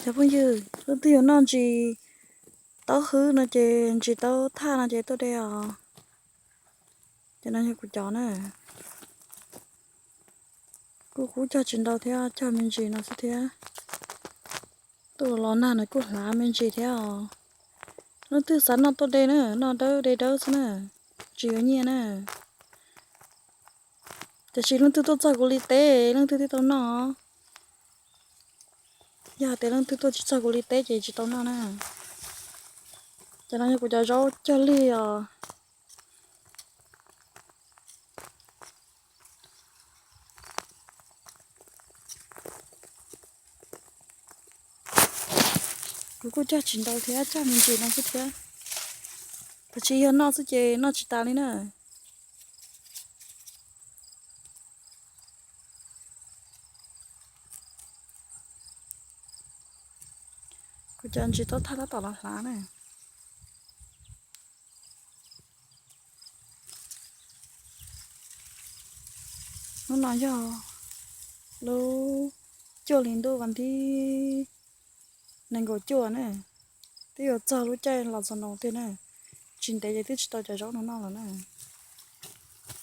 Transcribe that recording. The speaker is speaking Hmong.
Cov phooj ywg, leej twg yuav noj ntsis taub hwb no ces ntsis taub thaj no ces tuaj de os. Cov no yog kuv cov na. Kuj cog tsis ntau thiab, cog me ntsis no xwb thiab. Tuaj los nag no kuj hlav me ntsis thiab os. Leej twg xav noj tuaj de na, noj dawb de dawb xwb na, tsis yuav nyiaj na. Tiam sis leej twg tuaj txog kuv li teb leej twg thiaj tau noj. Yog hais tias leej twg tuaj tsis txog kuv li teb ces tsis tau noj na. Cov no yog kuv cov zaub cog lig os. Kuv kuj cog tsis ntau thiab, cog me ntsis no xwb thiab. Tab sis yog noj xwb ces noj tsis tas li na. Kuv cov ntsis taub thaj tab tom los hlav na. Hnub no yog lub cuaj hli ntuj vas thib nees nkaum cuaj na, twb yuav txog lub caij los txog no tiag na. Tsis ntev ces twb tsis tau cov zaub no noj lawm na.